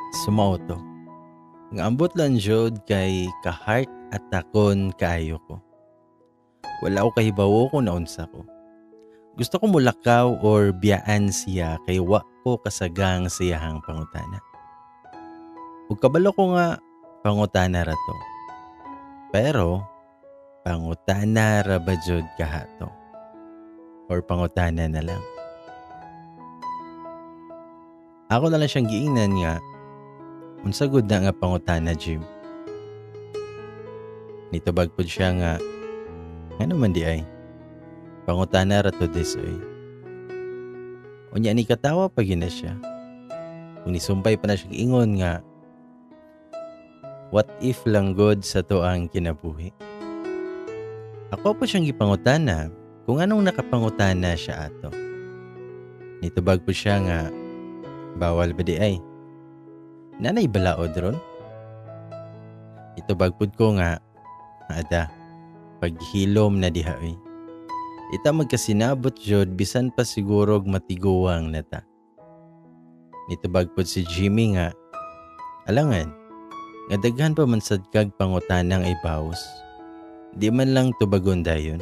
Sumao to. Nga ambot lang jud kay ka-heart attackon kaayo ko. Wala ko kahibawo kung naunsa ko. Gusto ko mulakaw or biyaan siya kay wa ko kasagang siyahang pangutana. Ug kabalo ko nga pangutana ra to. Pero pangutana ra ba jud kaha to? Or pangutana na lang? Ako na lang siyang giingnan nga, "Unsa gud na nga pangutana, Jim?" Nitubag pud siya nga, "Ngano man di ay? Pangutana ra to des oy." Unya ni katawa pa gyud na siya. Kung nisumpay pa na siya ingon nga, "What if lang gud sa to ang kinabuhi?" Ako po siyang gipangutana kung anong nakapangutana siya ato. Nitubag po siya nga, "Bawal ba di ay? Nanay balaod ron?" Itubag pud ko nga, "Ada, paghilom na diha oy. Ita magkasinabot jud bisan pa sigurog matiguang na ta." Nitubag pud si Jimmy nga, "Alangan, nga daghan pa man sad kag pangutanang ibaws. Di man lang tubagon dayon."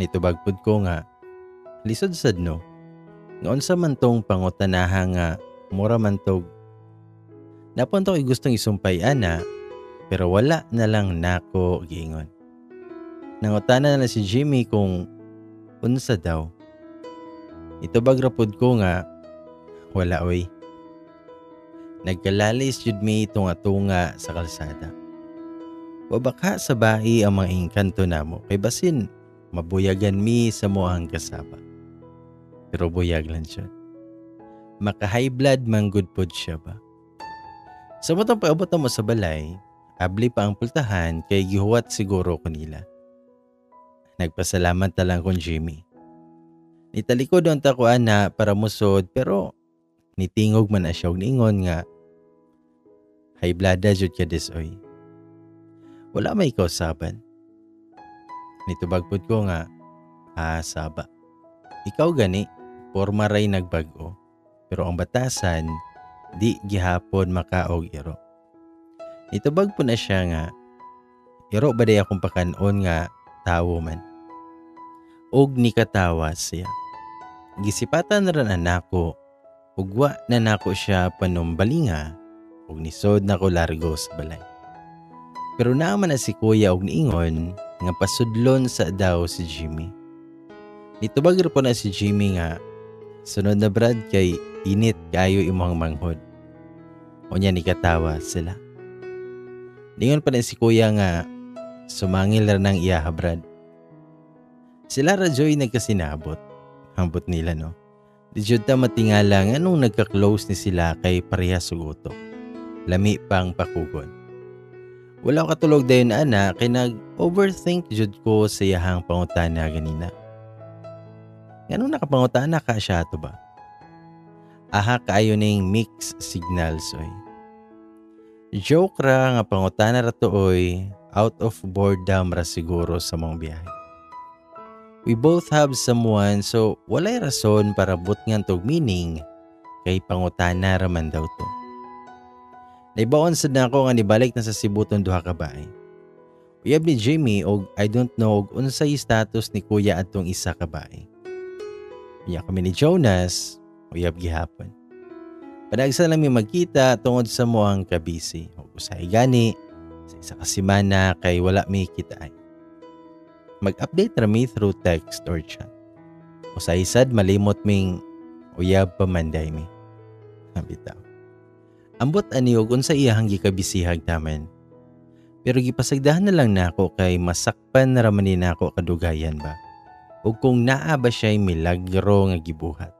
Nitubag pud ko nga, "Lisod sad no, nga unsa man tong pangutanaha nga mura man tog Napunto ko'y gustong isumpay ana, pero wala na lang nako giingon." Nangutana na lang si Jimmy kung unsa daw. Itubag ra pud ko nga, "Wala oy." Nagkalalis jud mi tunga-tunga sa kalsada. Wabakha sa bai ang mga engkanto namo kay basin mabuyagan mi sa moang kasaba. Pero buyag lang siya. Maka-high blood man gud pod siya ba. Sa motong paabot mo sa balay, abli pa ang pultahan kay gihuwat siguro ko nila. Nagpasalamat ta lang kon Jimmy. Nitalikod ang tako ana para musod pero nitingog man na siya og niingon nga, "High blood jud ka des oy. Wala may ikaw saban." Nitubag pud ko nga, "Ah, saba. Ikaw gani, porma ray nagbag-o. Pero ang batasan, di gihapon makaog iro." Nitubag po na siya nga, "Iro ba day akong pakanon nga tawo man?" Og nikatawa siya. Gisipatan na rin nako, ug wa na nako siya panumbalinga, ug nisod nako largo sa balay. Pero naaman na si kuya og niingon nga pasudlon sa daw si Jimmy. Nitubag ra po na si Jimmy nga, "Sunod na Brad kay init kayo imong manghod." Unya ni katawa sila. Ningon pa na si kuya nga, "Sumangil ra nang iya Brad." Sila ra joy nagkasinabot. Hambot nila no. Di jud ta matingala nga nung nagka-close ni sila kay parehas og utok. Lami pang pakugon. Wala ko katulog dayon ana kay nag-overthink jud ko sa iyahang pangutana ganina. Nganong nakapangutana ka siya ato ba? Aha kaayo ning mixed signals oy. Joke ra nga pangutana ra to oy, out of boredom ra siguro sa mong biyahe. We both have someone so walay rason para butngan tog meaning kay pangutana ra man daw to. Naibaon sad nako nga nibalik na sa Cebu tong duha ka bae. Uyab ni Jimmy og I don't know og unsay status ni kuya atong isa ka bae. Unya kami ni Jonas, uyab gihapon. Panagsa lang mi magkita tungod sa moang kabisi. Og usahay gani sa isa ka semana kay wala mi kitaan. Mag-update ra mi through text or chat. Usahay sad malimot ming uyab pa man day mi. Bitaw. Ambot ani og unsa iyahang gikabisihag taman. Pero gipasagdahan na lang nako kay masakpan na raman ni nako kadugayan ba. Ug kung naa ba siya'y milagro nga gibuhat.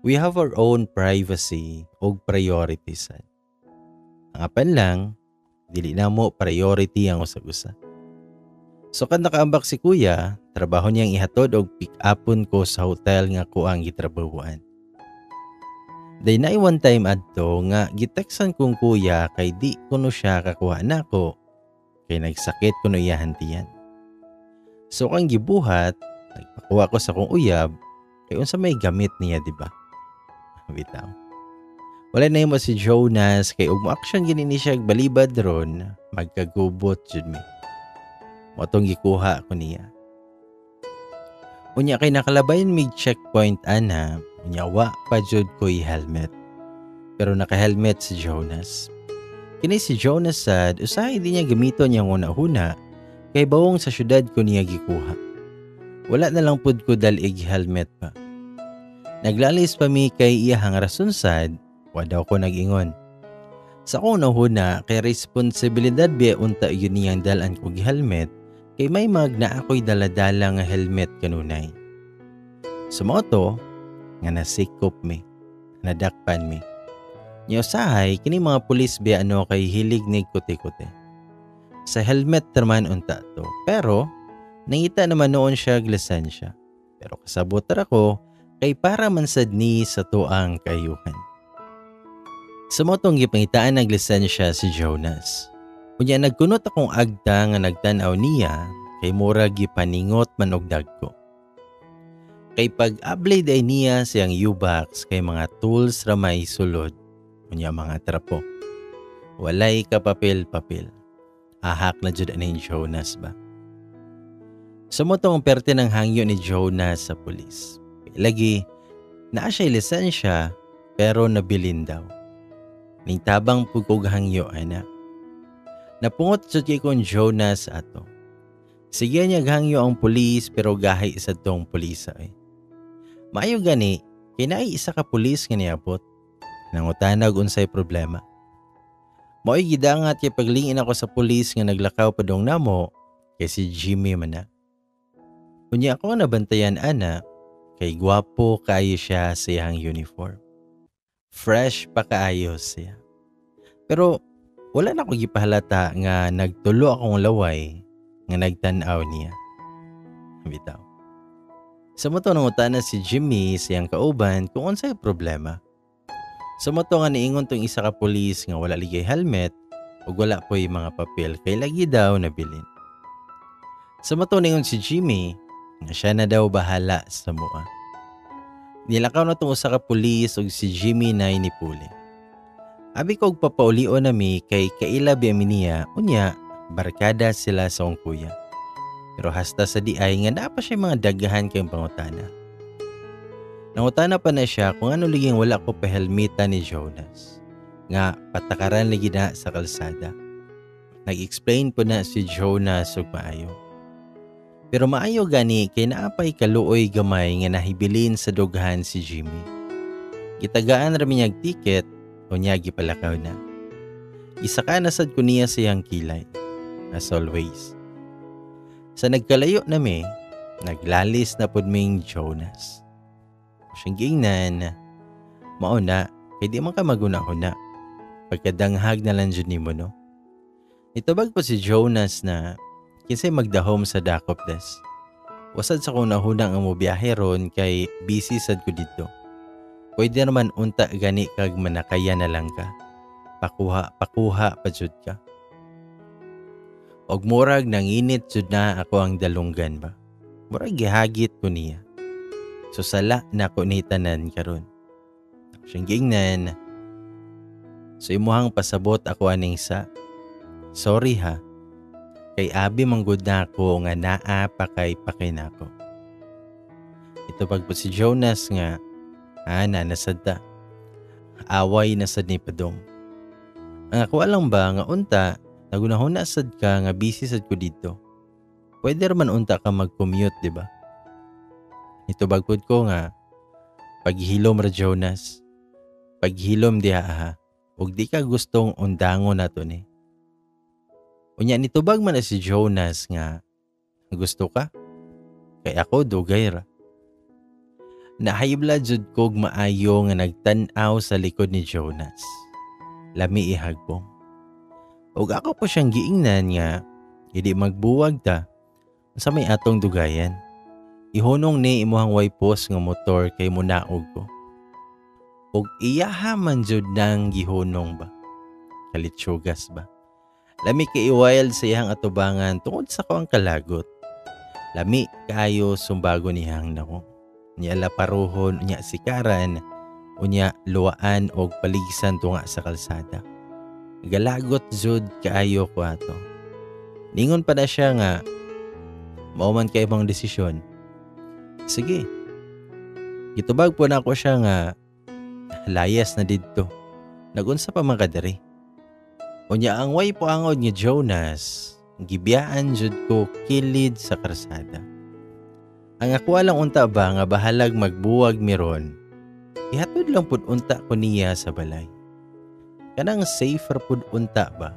We have our own privacy ug priorities sad. Ang apan lang, dili na mo priority ang usag-usa. So kan nakaambak si kuya, trabaho niyang ihatod og pick upon ko sa hotel nga ko ang gitrabahuan. Day na one time adto nga giteksan kong kuya kay di kuno siya kakuha nako kay nagsakit kuno iyahan tiyan. So kang gibuhat, nagpakuha ko sa kong uyab kay unsa may gamit niya, di ba? Bitaw. Wala na mo si Jonas kay ug mo-action gini ni siya balibad ron, magkagubot jud mi. Mao tong gikuha ko niya. Unya kay nakalabayan mig checkpoint ana, unya wa pa jud ko'y helmet. Pero naka-helmet si Jonas. Kini si Jonas sad, usahay di niya gamiton niyang una-una kay bawong sa syudad ko niya gikuha. Wala na lang pud ko dalig helmet pa. Naglalis pa mi kay iyahang rason sad, wa daw ko nag-ingon. Sa akong nahuna kay responsibilidad biya unta yun niyang dalan kog helmet kay may mag na ako'y daladala nga helmet kanunay. Sumoto nga nasikop mi, nadakpan mi. Nya usahay kini mga pulis biya ano kay hilig nig kuti-kuti. Sa helmet terman unta to, pero nangita naman noon siya og lisensya. Pero kasabot ra ko kay para man sad ni sa tuang kayuhan. Sumotong gipangitaan ng lisensya si Jonas. Unya nagkunot akong agta nga nagtan-aw niya kay murag gipaningot man og dagko. Kay pag-ablay day niya siyang U-box kay mga tools ra may sulod, unya mga trapo. Walay kapapil-papil. Ahak na jud ani Jonas ba. Sumotong ang perte ng hangyo ni Jonas sa pulis. Kay lagi naa siya lisensya pero nabilin daw. Ning tabang pugkog hangyo ana. Napungot jud kay kon Jonas ato. Sige niya hangyo ang pulis pero gahi sa tong pulisa eh. Maayo gani kay naay isa ka pulis nga niabot. Nangutanag unsay problema. Mao'y gidangat kay paglingin ako sa pulis nga naglakaw padong namo kay si Jimmy man na. Unya ako nabantayan ana kay gwapo kaayo siya sa iyang uniform. Fresh pa kaayo siya. Pero wala na ko gipahalata nga nagtulo akong laway nga nagtan-aw niya. Bitaw. Sa moto nangutana si Jimmy sa iyang kauban kung unsay problema. Sa moto nga niingon tong isa ka pulis nga wala ligay helmet ug wala po'y mga papel kay lagi daw nabilin. Sa moto niingon si Jimmy nga siya na daw bahala sa mua. Nilakaw na tong usa ka pulis ug si Jimmy na inipuli. Abi ko og papaulio nami kay kaila biya mi niya, unya barkada sila sa akong kuya. Pero hasta sa diay nga naa pa siya mga dagahan kayong pangutana. Nangutana pa na siya kung ano liging wala ko pahelmita ni Jonas. Nga patakaran lagi na sa kalsada. Nag-explain po na si Jonas og maayo. Pero maayo gani kay naapay kaluoy gamay nga nahibilin sa dughan si Jimmy. Gitagaan ra mi niyag ticket unya gipalakaw na. Isa ka na sad ko niya sa iyang kilay, as always. Sa nagkalayo nami, naglalis na pud ming Jonas. Siyang giingnan, mao na, kay di man ka maguna-huna. Pagkadanghag na lang jud nimo no. Itubag po si Jonas na kinsay magdahom sa dakop des. Wasad sa kong nahunang ang mobiyahe ron kay busy sad ko didto. Pwede naman unta gani kag manakaya na lang ka. Pakuha, pakuha pa jud ka. Og murag nanginit jud na ako ang dalunggan ba. Murag gihagit ko niya. So sala na ko ni tanan karon. Siyang giingnan. So imuhang pasabot ako aning sa. Sorry ha. Kay abi manggod na ako nga naa pa kay pakinako. Ito pagpo si Jonas nga ana nasad ta. Away na sad ni padong. Ang ako alang ba nga unta nagunahuna sad ka nga busy sad ko didto. Pwede raman unta ka mag-commute, di ba? Ito bagpod ko nga paghilom ra Jonas. Paghilom diha ha. Ug di ka gustong undangon nato ni. Unya nitubag man na si Jonas nga gusto ka? Kay ako dugay ra. Nahayibla jud kog maayo nga nagtan-aw sa likod ni Jonas. Lami ihagbong. Ug ako po siyang giingnan nga hindi magbuwag ta sa may atong dugayan. Ihunong ni imuhang waypos nga motor kay munaog ko. Ug iyaha man jud nang gihunong ba? Kalitsugas ba? Lami kay wild sa iyang atubangan tungod sa ko ang kalagot. Lami kaayo sumbago niyang nako. Niya laparuhon niya sikaran Unya luwaan og paligsan tunga sa kalsada. Galagot jud kaayo ko ato. Ningon pa na siya nga mao man kay imong desisyon. Sige. Gitubag po na ako siya nga layas na didto. Nagunsa pa man ka diri. Unya ang way poangod ni Jonas, gibiyaan jud ko kilid sa karsada. Ang ako lang unta ba nga bahalag magbuwag miron, ihatod lang pud unta ko niya sa balay. Kanang safer pud unta ba?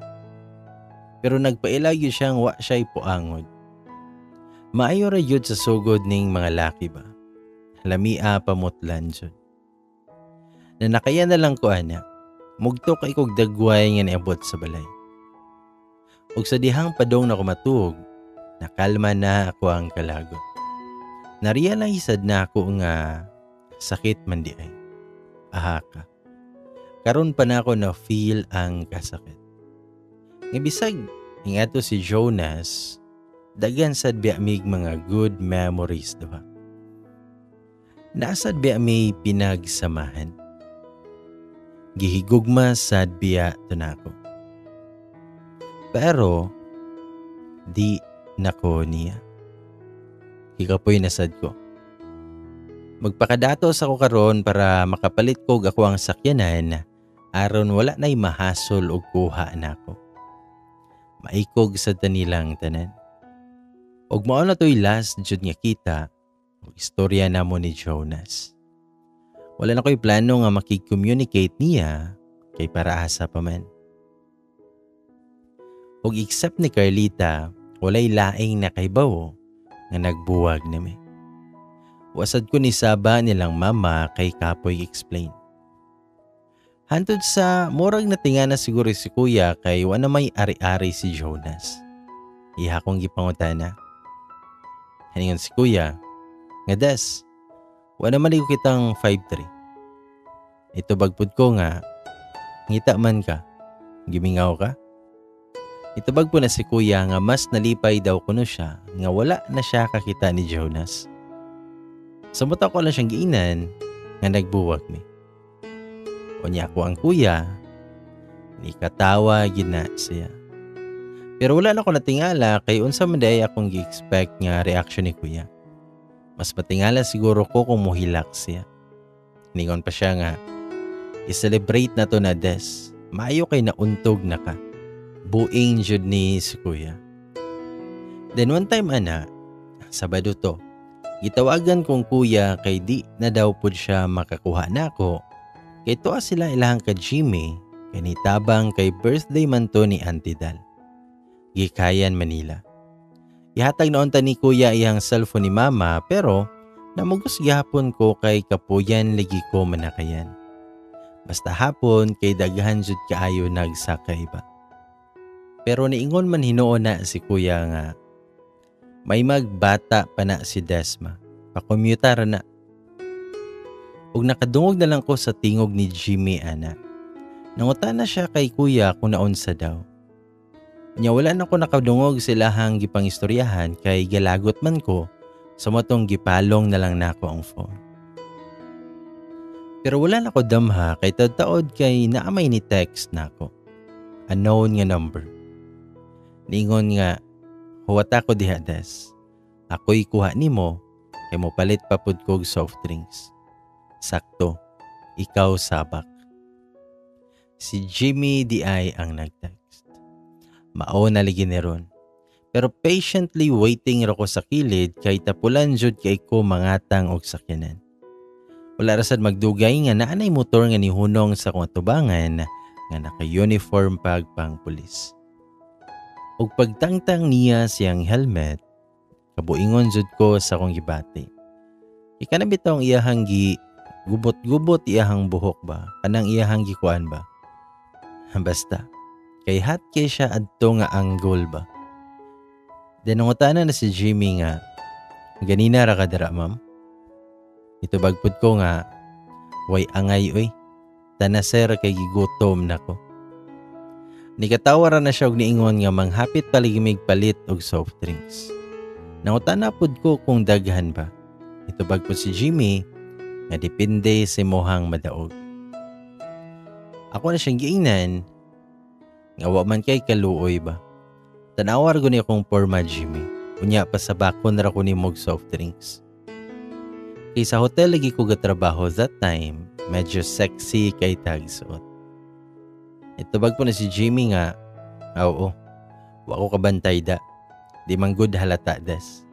Pero nagpaila gyud siyang wa siya ipuangod. Maayo ra gyud sa sugod ning mga laki ba? Lamia pamutlan jud. Na nakaya na lang ko ana, mugto kay kog dagway nga niabot sa balay. Ug sa dihang padong na kumatuog, nakalma na ako ang kalagot. Narealize sad na ako nga sakit man di ay. Aha ka. Karon pa na ako na feel ang kasakit. Nga bisag ingato si Jonas, daghan sad biya mig mga good memories duha. Nasad biya may pinagsamahan. Gihigugma sad biya tunako. Pero di nako niya. Hikapoy na sad ko. Magpakadatos ako karon para makapalit kog ako ang sakyanan aron wala na'y mahasol og kuha nako. Maikog sa tanilang tanan. Og mao na to'y last jud nga kita og istorya namo ni Jonas. Wala na ko'y plano nga makig-communicate niya kay para asa pa man. Og except ni Carlita, walay laing nakaibawo nga nagbuwag nami. Wasad ko ni Saba nilang mama kay kapoy explain. Hantod sa murag natinga na siguro si kuya kay wala may ari-ari si Jonas. Iha kong gipangutana. Haningon si kuya, nga des, wala man ko kitang 5'3". Ito bagpud ko nga, ngita man ka, gimingaw ka. Itubag po na si kuya nga mas nalipay daw kuno siya nga wala na siya kakita ni Jonas. Samot ako lang siyang giinan nga nagbuwag mi. Unya ako ang kuya, ni katawa gina siya. Pero wala na ko natingala kay unsa man day akong gi-expect nga reaction ni kuya. Mas matingala siguro ko kung muhilak siya. Ningon pa siya nga, i-celebrate na to na des, maayo kay nauntog na ka. Buing jud ni si kuya. Then one time ana, Sabado to, gitawagan kong kuya kay di na daw pud siya makakuha nako. Kay tuwa sila ilahang ka Jimmy, kay nitabang kay birthday man to ni Auntie Dal. Gikayan Manila. Ihatag noon ta ni kuya iyang cellphone ni mama pero namugos gihapon ko kay kapuyan lagi ko manakayan. Basta hapon kay daghan jud kaayo nagsakay ba. Pero niingon man hinuon na si kuya nga may magbata pa na si Desma, pakomutar na. Ug nakadungog na lang ko sa tingog ni Jimmy ana. Nangutana siya kay kuya kung naunsa daw. Nya wala na ko nakadungog silahang gipangistoryahan kay galagot man ko sa matong gipalong na lang nako ang phone. Pero wala na ko damha kay taod kay naamay ni text nako. Unknown nga number. Ningon nga, huwata ko diha des. Ako'y kuha nimo kay mopalit pa pud kog soft drinks. Sakto, ikaw sabak. Si Jimmy D.I. ang nagtext. Mao na ligi ni ron. Pero patiently waiting ra ko sa kilid kay tapulan jud kay ko mangatang og sakyanan. Wala ra sad magdugay nga naanay motor nga nihunong sa akong atubangan nga naka-uniform pag pang pulis. Ug pagtangtang niya siyang helmet, kabuingon jud ko sa akong gibati. Ika na bitaw ang iyahang gi gubot-gubot iyahang buhok ba, kanang iyahang gikuan ba. Basta, kay hat kay siya adto nga angle ba. Then nangutana na si Jimmy nga, ganina ra ka dira ma'am? Itubagpud ko nga, way angay oy, tana sir kay gigutom nako. Nikatawa ra na siya og niingon nga manghapit paligimig palit og soft drinks. Nangutana pud ko kung daghan ba. Itubag pud si Jimmy Nga depende sa imuhang madaog. Ako na siyang giingnan nga wa man kay kaluoy ba. Tanawa ra guni akong porma, Jimmy. Unya pasabakon ra ko nimo og soft drinks. Kay sa hotel lagi ko gatrabaho that time, medyo sexy kay tagsuot. Itubag po na si Jimmy nga, "Oo, wa ko kabantay da. Di man good halata, Des."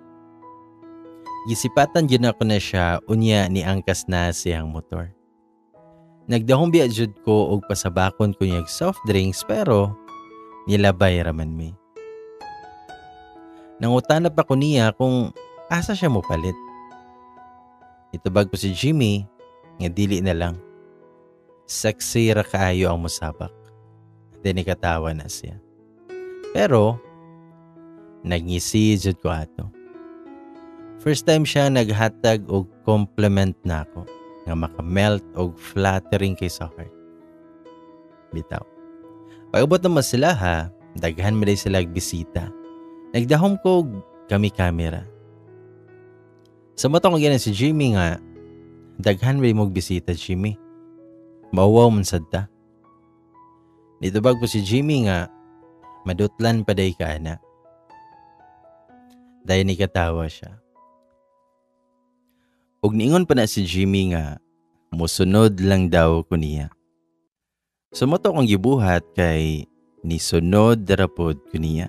Gisipatan jud ako na siya, unya ni angkas na siyang motor. Nagdahom biya jud ko og pasabakon ko niyag soft drinks, pero nilabay raman mi. Nangutana pa ko niya kung asa siya mo palit. Itubag ko si Jimmy nga dili na lang. Sexy ra kaayo ang musabak. Then ikatawa na siya. Pero nagngisi jud ko ato. First time siya naghatag og compliment nako nga maka-melt og flattering kay sa heart. Bitaw. Pag-abot naman sila ha, daghan man sila bisita. Nagdahom ko og kami kamera. Sa mata ko ganan si Jimmy nga, "Daghan ba mong bisita, Jimmy? Mauwaw man sad ta." Nitubag po si Jimmy nga, "Madutlan pa day ka na." Dahil ni katawa siya. Ug niingon pa na si Jimmy nga musunod lang daw ko niya. Sumoto kong gibuhat kay nisunod rapod ko niya.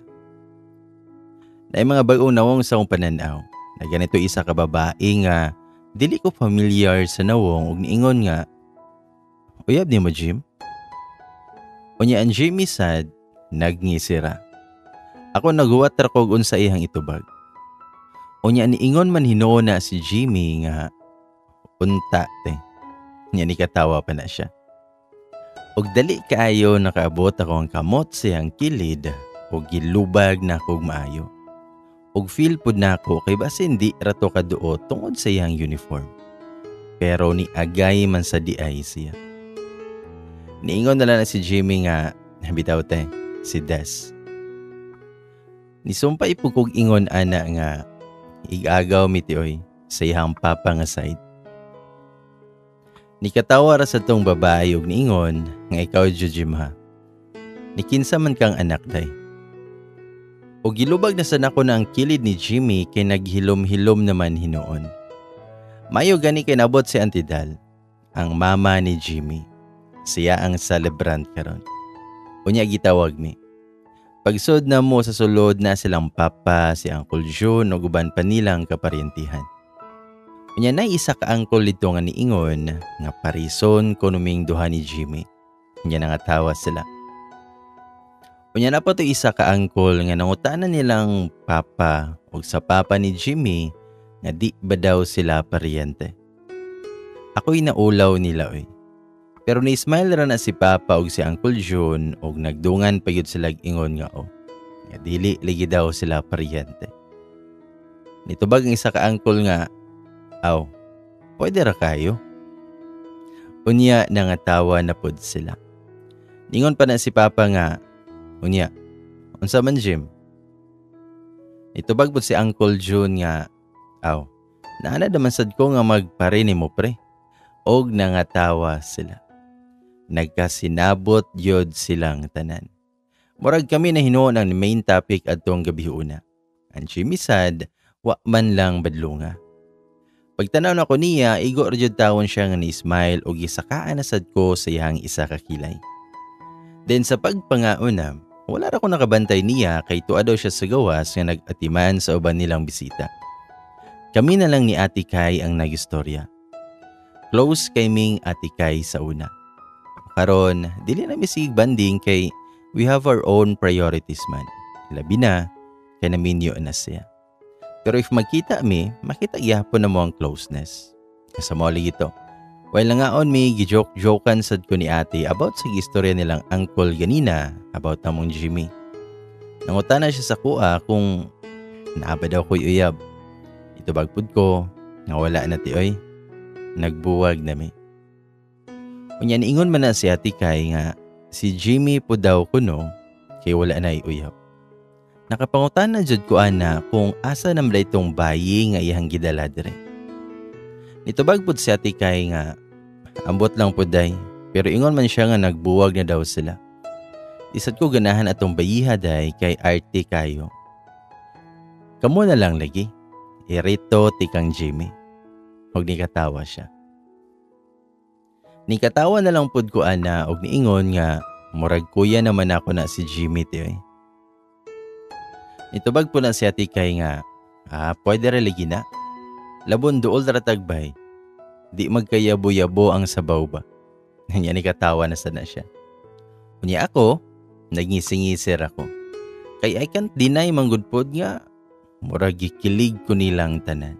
Naay mga bag-ong nawong sa akong pananaw na ganito isa ka babae nga dili ko familiar sa nawong ug niingon nga, "Uyab nimo, Jim?" Unya ang Jimmy sad nagngisira. Ako naguwat ra kog unsa iyang itubag. Unya niingon man hinuon na si Jimmy nga, "Unta te." Nya ni katawa pa na siya. Og dali kaayo nakaabot ako ang kamot sa iyang kilid ug gilubag na kog maayo. Og feel pud nako kay basin di ra to kaduot tungod sa iyang uniform. Pero ni agay man sa diay siya. Niingon na lang na si Jimmy nga, "Bitaw te, si Des." Nisumpay po kog ingon ana nga igagaw mi tioy sa iyang papa nga side. Nikatawa ra sa tong babae ug niingon nga, "Ikaw jud, Jim, ha. Nikinsa man kang anak day?" Og gilubag na sa nako na ang kilid ni Jimmy kay naghilom-hilom naman hinuon. Mayo gani kay nabot si Auntie Dal, ang mama ni Jimmy. Siya ang celebrant karon. Unya gitawag mi. Pagsud na mo sa sulod na silang papa, si Uncle June ug uban pa nilang kaparyentihan. Unya na isa ka uncle dito nga niingon nga parison kuno ming duha ni Jimmy. Unya nangatawa sila. Unya na pa to isa ka uncle nga nangutana nilang papa ug sa papa ni Jimmy nga di ba daw sila paryente. Ako'y naulaw nila oy. Pero ni-smile ra na si Papa ug si Uncle June ug nagdungan pa gyud sila ingon nga oh. Nga dili lagi daw sila paryente. Nitubag ang isa ka uncle nga, "Aw, pwede ra kayo." Unya nangatawa na pod sila. Ningon pa na si Papa nga, "Unya, unsa man, Jim?" Nitubag pod si Uncle June nga, "Aw, naana naman sad ko nga magpare nimo, pre." Og nangatawa sila. Nagkasinabot yod silang tanan. Murag kami na hinuon ang main topic adtong gabi una. Ang Jimmy sad, wa man lang badlunga. Pagtanaw na ko niya, igo ra jud tawon siya nga ni-smile og gisakaan na sad ko sa iyang isa ka kilay. Then sa pagpangauna, wala ra ko nakabantay niya kay tuwa daw siya sa gawas nga nag-atiman sa uban nilang bisita. Kami na lang ni Ate Kai ang nagistorya. Close kay ming Ate Kai sa una. Karon, dili na mi sige banding kay we have our own priorities man. Labi na, kay naminyo na siya. Pero if magkita mi, makita gyapon na mo ang closeness. Sa mo ito. While nangaon mi, gijoke-jokan sad ko ni ate about sa istorya nilang uncle ganina about namong Jimmy. Nangutana siya sa kuha kung naa ba daw ko'y uyab. Ito bagpud ko, nga wala na ti oy. Nagbuwag na mi. Unya niingon man na si Ate Kai nga si Jimmy po daw kuno kay wala na uyab. Nakapangutan na jud ko ana kung asa naman itong bayi nga iyang gidala dire. Nitubag pud si Ate Kai nga ambot lang pud day, pero ingon man siya nga nagbuwag na daw sila. Isad ko ganahan atong bayiha day kay arte kayo. Kamo na lang lagi. Irito ti kang Jimmy. Og nikatawa siya. Nikatawa na lang pud ko ana og niingon nga murag kuya naman ako na si Jimmy ti oy. Nitubag po na si Ate Kai nga pwede ra lagi na. Labon duol ra tagbay. Di magkayabo-yabo ang sabaw ba. Nya nikatawa na sad na siya. Unya ako, nagngising-ngisir ako. Kay I can't deny manggod pod nga murag gikilig ko nilang tanan.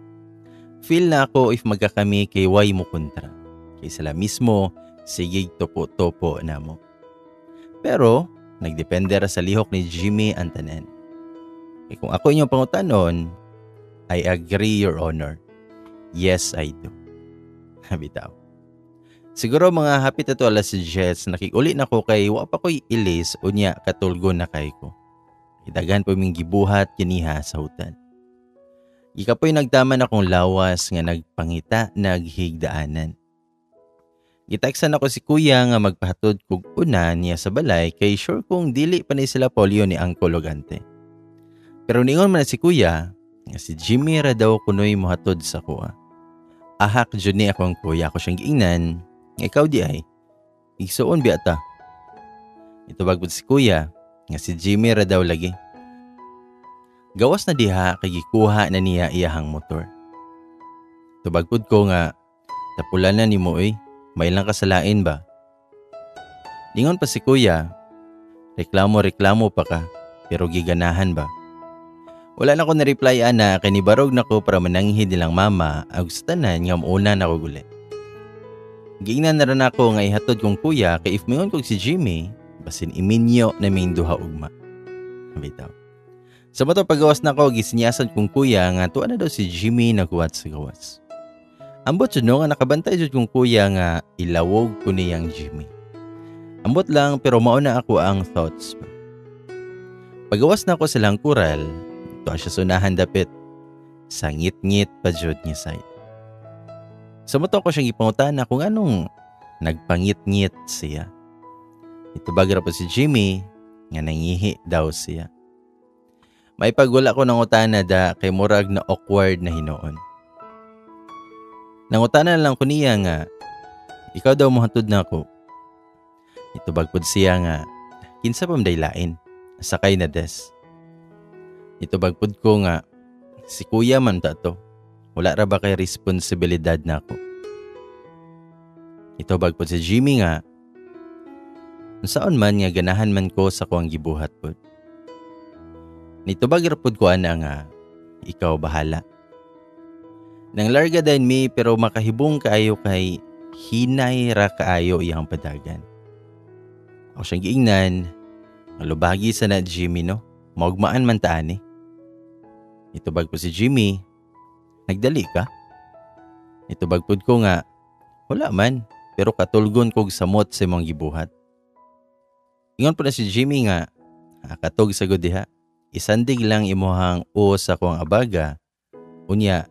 Feel na ako if magkakami kay way mo kontra. Kay sila mismo sigig topo-topo na mo. Pero nagdepende ra sa lihok ni Jimmy ang tanan. Kay kung ako inyong pangutanon, I agree, Your Honor. Yes, I do. Bitaw. Siguro mga hapit ato 10:00, nakiguli na ko kay wa pa ko'y ilis, unya katulgo na kay ko. Idaghan po ming gibuhat kiniha sa hotel. Gikapoy nagtaman akong lawas nga nagpangita naghigdaanan. Giteksan ako si kuya nga magpahatod kog una niya sa balay kay sure kong dili pa ni sila polio ni Uncle ug Ante. Pero ningon man na si kuya nga si Jimmy ra daw kunoy mohatod sa kuha. Ahak jud ni akong kuya, ako siyang giingnan, ikaw di ay, igsuon biya ta. Itubag si kuya nga si Jimmy ra daw lagi. Gawas na diha kay gikuha na niya iyahang motor. Tubag pud ko nga tapulan na nimo oy, may lang kasalain ba? Ningon pa si kuya, reklamo-reklamo pa ka, pero giganahan ba? Wala na ko na-reply ana kay nibarog na ko para mananghid nilang mama ug sa tanan nga muuna na ko guli. Giingnan na rin ako nga ihatod kong kuya kay if mingon kog si Jimmy, basin iminyo na ming duha ugma. Bitaw. Sa moto pagawas na ko, gisinyasan kong kuya nga tuwa na daw si Jimmy naghuwat sa gawas. Ambot jud no nga nakabantay jud kong kuya nga ilawog ko niyang Jimmy. Ambot lang pero mao na ako ang thoughts. Pagawas na ako sa lang kural, tuwa siya sunahan dapit. Sa ngit-ngit pa jud niya side. Sa moto ko siyang ipangutana kung anong nagpangit-ngit siya. Itubag ra po si Jimmy nga nangihi daw siya. May pagwala ko nangutana da kay murag na awkward na hinuon. Nangutana lang ko niya nga ikaw daw mohatod na ako. Itubag pod siya nga kinsa pa man lain, sakay na des. Itubag pod ko nga si kuya man ta to. Wala ra ba kay responsibilidad na ako. Itubag pod si Jimmy nga unsaon man nga ganahan man ko sa kuang gibuhat pod. Nitubag ra pod ko ana nga ikaw bahala. Nang larga din mi pero makahibong kaayo kay hinay ra kaayo iyang padagan. Ako siyang giingnan, nga lubagi sa na Jimmy no, maugmaan man ta ani. Itubag po si Jimmy, nagdali ka? Itubag pod ko nga, wala man, pero katulgon kog samot sa imong gibuhat. Ingon po na si Jimmy nga, katog sa gud diha, isandig lang imuhang o sa kuang abaga, unya,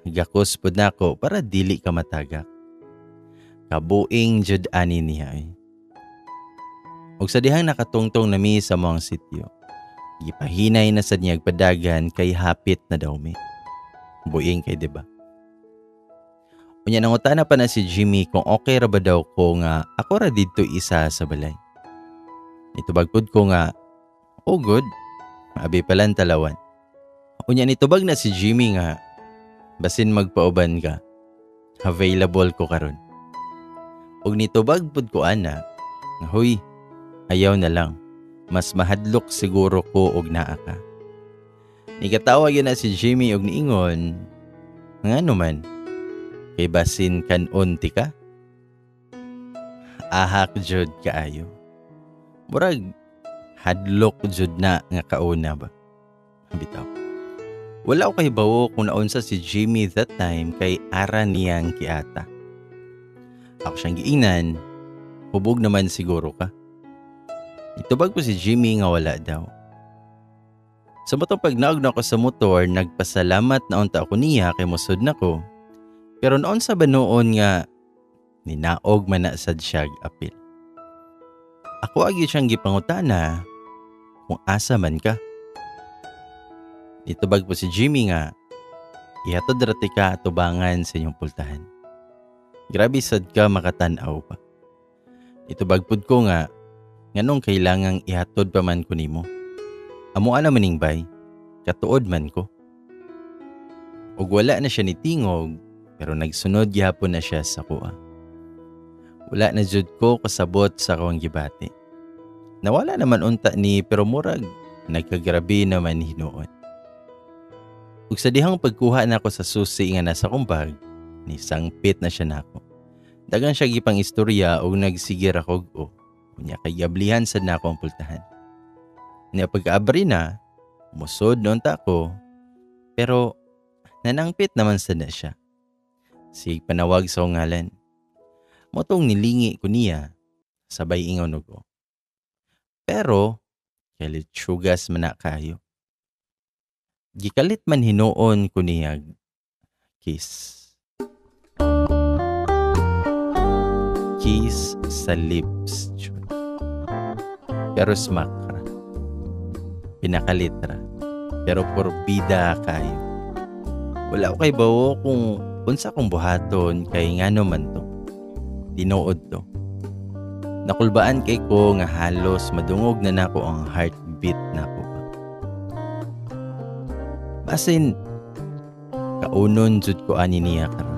gakos pod nako para dili ka matagak. Kabuing jud ani niya eh. Og sa dihang nakatungtong nami sa mga sityo, gipahinay na sad niya padagan kay hapit na daw mi. Buing kay diba? Unya nangutana pa na si Jimmy kung okay ra ba daw ko nga ako ra didto isa sa balay. Nitubag pud ko nga, oh good, abi palan talawan. Unya nitubag na si Jimmy nga, basin magpauban ka, available ko karon. Og nitubag pud ko ana, huy, ayaw na lang, mas mahadlok siguro ko og naa ka. Nikatawa gyud na si Jimmy og niingon, ngano man, kay basin kanon ti ka? Ahak jud kaayo. Murag hadlok jud na nga kauna ba. Bitaw. Wala ko kahibawo kung naunsa si Jimmy that time kay ara niyang kiata. Ako siyang giingnan, hubog naman siguro ka. Itubag po si Jimmy nga wala daw. Sa matong pagnaog na ako sa motor, nagpasalamat na unta ako niya kay musod na ko. Pero noon sa banuon nga ninaog man na sad siya apil. Ako agi siyang gipangutana kung asa man ka. Nitubag po si Jimmy nga ihatod ra tika atubangan sa inyong pultahan. Grabe sad ka makatan-aw pa. Itubag pud ko nga nganong kailangang ihatod pa man ko nimo. Amo ana maning bay, katuod man ko. Ug wala na siya nitingog pero nagsunod gihapon na siya sa kuha. Wala na jud ko kasabot sa akong gibati. Nawala naman unta ni pero murag nagkagrabe naman hinuon. Ug sa dihang pagkuha nako sa susi nga nasa akong bag, ni sangpit na siya nako. Dagan siya gipang istorya ug nagsigir ako o. Unya kay gablihan sad nako ang pultahan. Nya pagkaabri na, musod noon ta ko, pero nanangpit naman sad na siya. Sig panawag sa ngalan. Motong nilingi ko niya, sabay ingon og. Pero, kay litsugas man na kayo. Gikalit man hinuon ko niyag kiss. Kiss sa lips. Pero smack ra. Pinakalit ra. Pero porbida kayo. Wala ko kay bawo kung unsa kong buhaton kay ngano man to. Tinuod to. Nakulbaan kay ko nga halos madungog na nako ang heartbeat nako. Basin, kaunon jud ko ani niya karon.